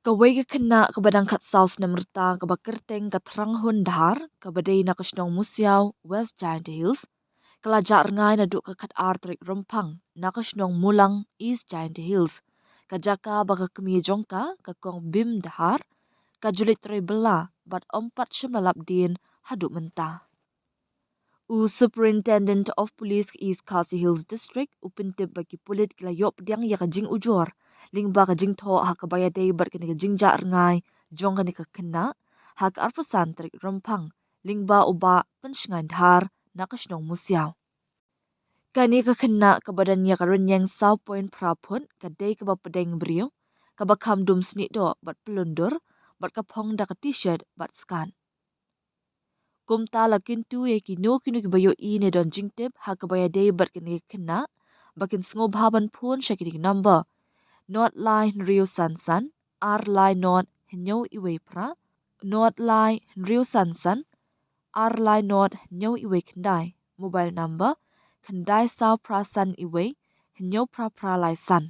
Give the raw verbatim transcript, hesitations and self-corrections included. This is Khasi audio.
Kawei ka khynnah kaba dang khatsaw snem rta kaba kyrteng ka Thranghun Dhar, kaba dei na ka shnong Musiaw, West Jaintia Hills, ka la jah rngai naduh ka khatar tarik Rymphang na ka shnong Mulang, East Jaintia Hills, ka jaka ba ka kmie jong ka, ka Kong Bim Dhar, ka ju leit trei bylla bad ym pat shym la lap dien haduh mynta. U Superintendent of Police ka East Khasi Hills District u pyntip ba ki pulit ki la ïoh pdiang ïa ka jingujor lyngba ka jingthoh ha kaba ïadei bad kane ka jingjah rngai jong kane ka khynnah ha ka arphew san tarik Rymphang lyngba u Bah Pynshngaiñ Dhar na ka shnong Musiaw. Kane ka khynnah kaba don ïa ka rynïeng saw point phra phut ka dei kaba pdeng briew, kaba kham dum snieh doh bad pyllun dur, bad ka phong da ka T-shirt bad skat. Kumta la kyntu ïa kino kino kiba ïohi ne don jingtip ha kaba ïadei bad kane ka khynnah ba kin sngewbha ban phone sha kine ki number: nod lai hynriew san san, ar lai nod hynñiew iwei phra, nod lai hynriew san san, ar lai nod hynñiew iwei khyndai, mobile number khyndai saw phra san iwei, hynñiew phra phra lai san.